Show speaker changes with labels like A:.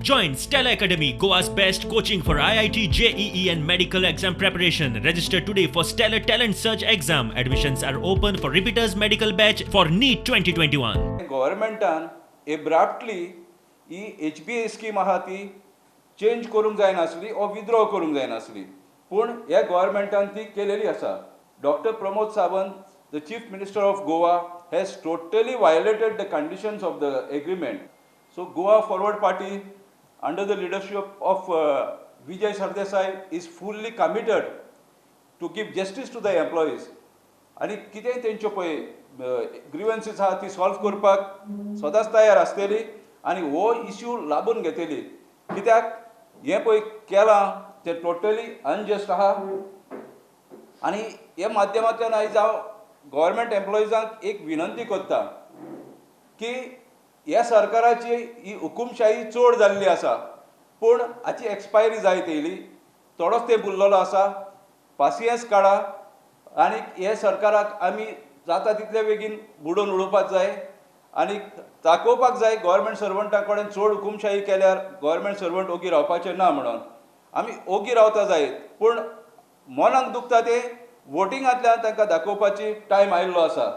A: Join Stellar Academy, Goa's best coaching for IIT, JEE, and medical exam preparation. Register today for Stellar Talent Search exam. Admissions are open for repeaters medical batch for NEET 2021.
B: गव्हर्मेंटान abruptly ही H B A scheme आहा ती change करूंक जायनासली ओ withdraw करूंक जायनासली, पूण ह्या गव्हर्मेंटान ती केलेली आसा. Doctor Pramod Sawant, the Chief Minister of Goa, has totally violated the conditions of the agreement. So Goa Forward Party, under the leadership of Vijay Sardesai, is fully committed to give justice to the employees आनी कितेंय तेंच्यो पळय ग्रिवन्सीस आहा ती solve करपाक सदांच तयार आसतली आनी हो इश्यू लाबून घेतली, कित्याक हें पळय केलां तें टोटली अनजस्ट आहा. आनी हे माध्यमांतल्यान आयज हांव गव्हर्मेंट एम्प्लॉइजांक एक विनंती करता की ह्या सरकाराची ही हुकुमशाही चड जाल्ली आसा, पूण हाची एक्सपायरी जायत येयली. थोडोच तेंप उरलेलो आसा. पासियेंस काडा आनी हे सरकाराक आमी जाता तितले बेगीन बुडोवन उडोवपाक जाय आनी दाखोवपाक जाय, गव्हर्मेंट सर्वंटा कडेन चड हुकुमशाही केल्यार गव्हर्मेंट सर्वंट ओगी रावपाचें ना म्हणून. आमी ओगी रावता जायत, पूण मनाक दुखता तें वोटिंगांतल्यान तांकां दाखोवपाची टायम आयिल्लो आसा.